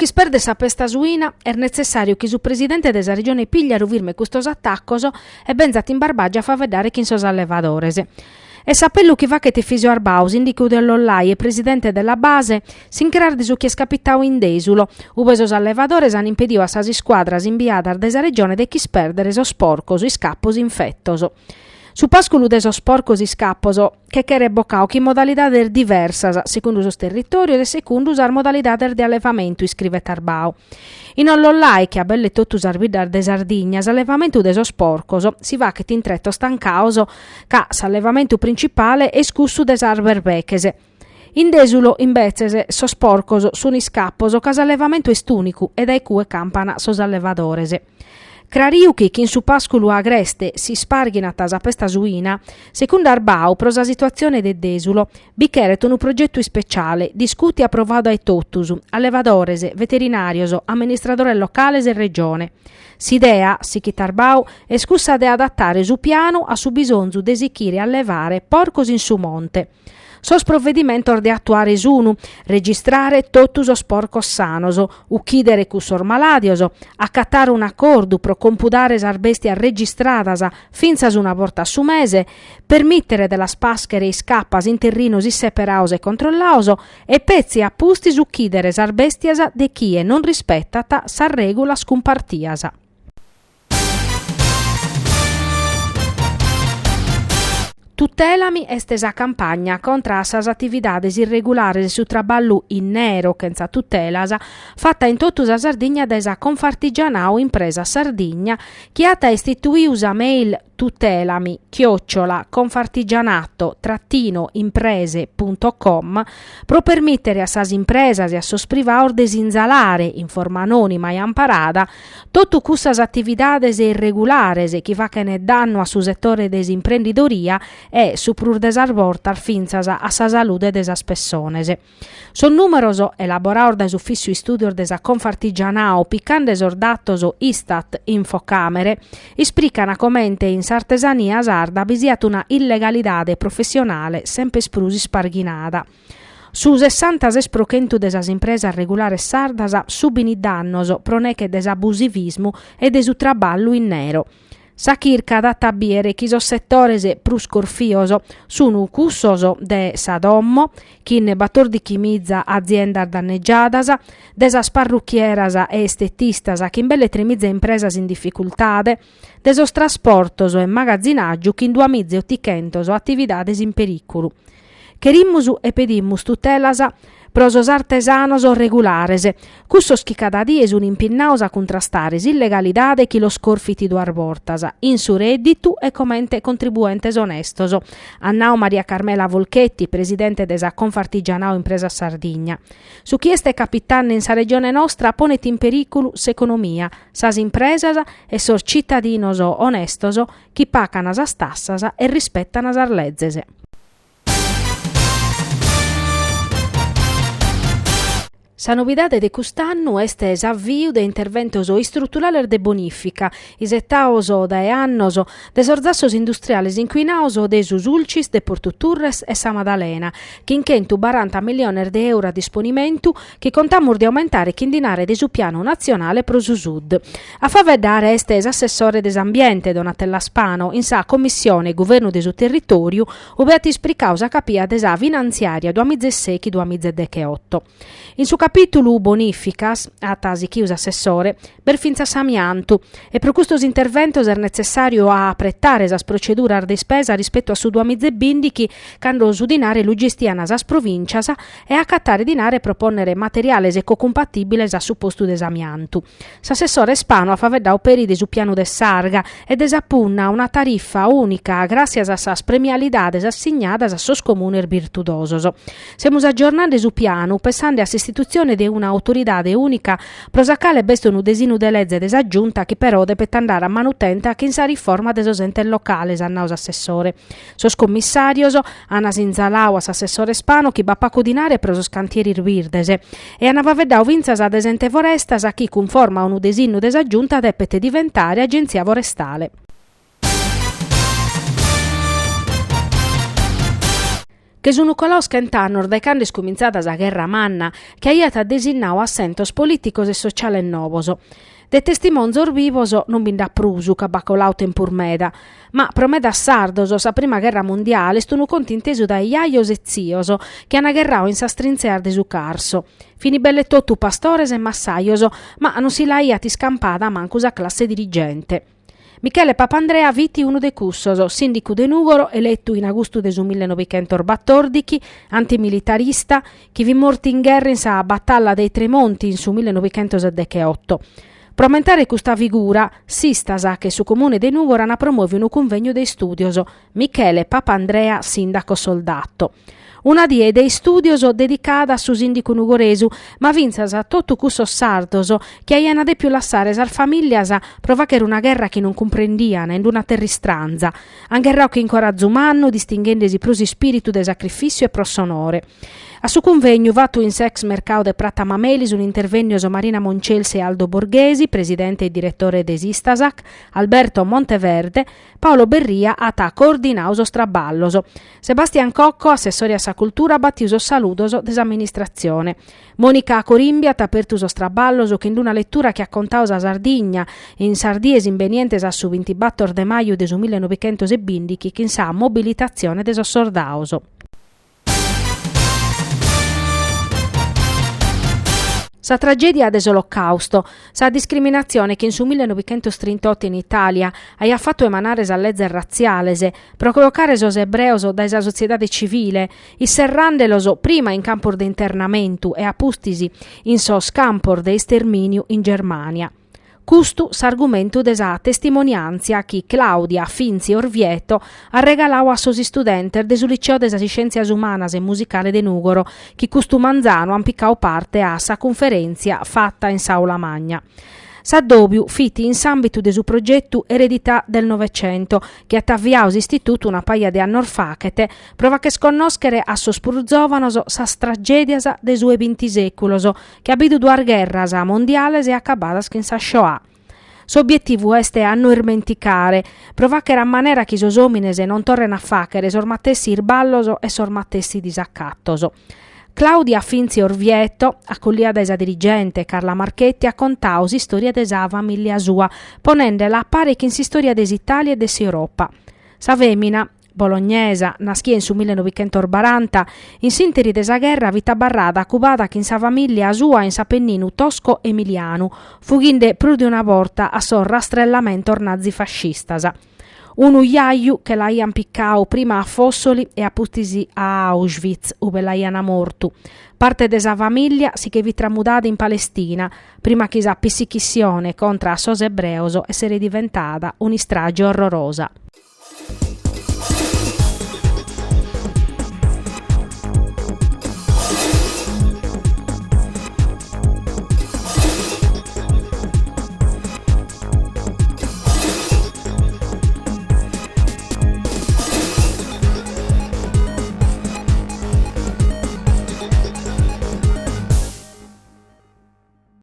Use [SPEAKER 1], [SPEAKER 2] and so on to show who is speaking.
[SPEAKER 1] ch'isperdere sa pesta suina est netzessàriu chi su presidente de sa Regione Pigliaru firmet custos atacos e benzat in Barbàgia a faeddare chin sos allevadores. Est s'apellu chi faghet Efisio Arbau, sìndicu de Ollollai e presidente de La Base, s'incras de su chi est capitadu in Dèsulo, ue sos allevadores an impedidu a sas iscuadras imbiadas dae sa Regione de ch'ispèrdere sos porcos iscapos infetos. Su pàsculu de sos porcos iscapos che cheret bocadu chin modalidades diversas segundu sos territòrios e segundu sas modalidades de allevamentu, iscrivet Arbau. In Ollollai, che a belle totu sas biddas de Sardigna, s'allevamentu de sos porcos si faghet in tretos tancados ca s'allevamentu principale est cussu de sas berbeches. In Dèsulo, imbetzes, sos porcos sun iscapos ca s'allevamentu est ùnicu e dae cue campan sos allevadores. Crariu chi chin su pàsculu agreste s'ispàrghinat sa pesta suina, segundu Arbau pro sa situatzione de Dèsulo bi cheret unu progetu ispeciale, discùtiu e aprovadu dae totus, allevadores, veterinàrios, amministradores locales e Regione. S'idea, sichit Arbau, est cussa de adatare su pianu a su bisonzu de sichire a allevare porcos in su monte. Sos provedimentos de atuare sunu, registrare totu sos porcos sanos, uchìdere cussos malàdios, acatare un'acordu pro compudare sas bèstias registradas fintzas una borta a su mese, permìtere de las pàschere iscapas in terrinos isseperados e controllados e petzi a pustis uchìdere sas bèstias de chie non rispetat sas règulas cumpartias. Tutelami est sa campagna contra a sas atividades irregulares e su traballu in nero chentza tutelas fata in totu sa Sardigna dae sa Confartigianao Impresas Sardigna chi at istituidu sa mail tutelami chiocciola confartigianato trattino imprese punto com pro permìtere a sas impresas e a sos privados de sinzalare in forma anònima e amparada Totu cussas atividades irregulares chi faghent dannu a su setore de s'imprendidoria e, su prus de sas bortas, fintzas a sa salude de sas pessones. Sos nùmeros, elaborados dae s'Ufìssiu Istùdios de sa Confartigianao picande sos datos Istat Infocamere, ispricant comente in s'artesania sarda bi siat una illegalidade professionale semper prus isparghinada. Su sessantases pro chentu de sas impresas regulares sardas subint dannos pro neche de s'abusivismu e de su traballu in nero. Sa chirca dat a bìere chi sos setores prus corfios sun cussos de sa domo, chin batòrdichimiza aziendas dannegiadas, de sas parruchieras e estetistas chin belle tremiza impresas in dificultade, de sos trasportos e magazinàgiu chin duamiza e otichentos atividades in perìculu. Cherimus e pedimus tutelas pro sos artesanos regulares, cussos chi cada die sun impinnados a cuntrastare s'illegalidade chi los corfit duas bortas, in su rèdditu e comente contribuentes onestos, at nadu Maria Carmela Folchetti, presidente de sa Confartigianao Impresas Sardigna. Su chi est capitande in sa regione nostra ponet in perìculu s'economia, sas impresas e sos citadinos onestos chi pagan sas tassas e rispetan sas lezes. Sa novidade de cust'annu est s'aviu de interventos istruturales de bonìfica, isetados dae annos, de sos zassos industriales incuinados de su Sulcis, de Portu Turres e Sa Madalena, chin chentubaranta milliones de euro a disponimentu chi contamus de aumentare chin dinare de su Pianu Natzionale pro su Sud. A faeddare est s'assessore de s'Ambiente, Donatella Spano, in sa Commissione Guvernu de su Territòriu, ube at ispricadu sa capia de sa finantziària duamiza e sèichi duamiza e decheoto. In su capìtulu bonìficas, at sighidu s'assessore, b'est fintzas s'amiantu e pro custos interventos est netzessàriu a apretare sas proceduras de ispesa rispetu a su duamiza e bìndichi, cando su dinare lu gestian sas provìntzias, e a acatare dinare pro pònnere materiales ecocumpatìbiles a su postu de s'amiantu. S'assessore Spano at faeddadu peri de su pianu de s'arga e de sa punna a una tarifa ùnica gràssias a sas premialidades assignadas a sos comunes virtudosos. Semus agiornende su pianu pensende a s'istitutzione de una autoridade ùnica pro sa cale b'est unu desinu de leze de sa Giunta chi però depet andare a manu tenta chin sa riforma de sos entes locales, at nadu s'assessore. Sos commissàrios an sinzaladu a s'assessore Spano chi b'at pagu dinare pro sos cantieris birdes e an faeddadu fintzas de s'ente forestas chi, cunforma a unu desinnu de sa Giunta, depet diventare agentzia forestale. Che sun colaos chent'annos dae cando est cumintzada sa Gherra Manna chi aiat desinnau assentos polìticos e sociales nobos. De testimonzos bivos non bi nd'at prus ca b'at colau tempus meda, ma pro medas sardos sa prima gherra mundiale est unu contu intesu dae jajos e tzios chi an gherrau in sas trintzeas de su Carso. Fin belle totu pastores e massajos, ma non si l'aiat iscampada mancu sa classe dirigente. Michele Papandrea fit unu de cussos, sìndicu de Nùgoro, eletu in agustu de su millenovichentosbatòrdichi, antimilitarista, chi fit mortu in gherra in sa batalla dei Tre Monti in su millenovichentosdecheoto. Pro ammentare custa figura, s'Istasac e su Comune de Nùgoro ant promòviu unu cunvegnu de istùdios, Michele Papandrea sindaco soldato. Una die de istùdios dedicada a su sìndicu nugoresu, ma fintzas a totu cussos sardos chi aiant dèpiu lassare sas famìllias pro fàghere una gherra chi non cumprendian in una terra istranza. An gherrau chin corazu mannu, distinghende-si pro s'ispìritu de sacrifìssiu e pro s'onore. A su cunvegnu fatu in s'ex mercau de Prata Mameli sun intervènnios Marina Moncelsi e Aldo Borghesi, presidente e diretore de s'Istasac, Alberto Monteverde, Paolo Berria at coordinau sos traballos. Sebastian Cocco, assessore a sa cultura, at batiu sos saludos de s'amministratzione. Monica Corimbi at apertu sos traballos chin d'una letura chi at contau sa Sardigna in sas dies imbenientes a su bintibator de maju de su millenovichentosebìndichi chin sa mobilitatzione de sos sordaos. Sa tragèdia de s'Olocàusto, sa discriminatzione chi in su millenovichentostrintoto in Itàlia aiat fatu emanare sas lezes ratziales pro che 'ocare sos ebreos dae sa sotziedade civile, isserràndelos prima in campos de internamentu e a pustis in sos campos de istermìniu in Germània. Custu s'argumentu de sa testimoniàntzia chi Claudia Finzi Orvieto at regalau a sos istudentes de su Liceo de sas Iscièntzias Umanas e Musicale de Nùgoro chi custu manzanu ant picau parte a sa cunferèntzia fata in s'Aula Magna. S'addòbiu fit in s'àmbitu de su progetu Eredità del Novecento chi at aviau s'istitutu una paja de annos fachet pro facher connòschere a sos prus zòvanos sas tragèdias de su 'e binti sèculos chi at bidu duas gherras mondiales e acabadas chin sa Shoah. S'obietivu est a no irmenticare, pro fàchere a manera chi sos òmines non torren a fàchere sos matessi irballos e sos matessi disacatos. Claudia Finzi Orvieto, acollia dae sa dirigente Carla Marchetti, at contadu s'istòria de sa famìllia sua, ponende·la a pare chin s'istòria de s'Itàlia e de s'Europa. Sa fèmina, Bolognesa, naschia in su millenovichentosbaranta, in s'ìnteri de sa gherra fit abarrada acubada chin sa famìllia sua in s'Apenninu tosco-emilianu, fughinde prus de una borta a sos rastrellamentos nazifascistas. Unu jaju che l'aian picau prima a Fossoli e a pustis a Auschwitz, ube l'aian mortu. Parte de sa famìllia si che fit tramudada in Palestina, prima chi sa pissichissione contra a sos ebreos esseret diventada un'istrage orrorosa.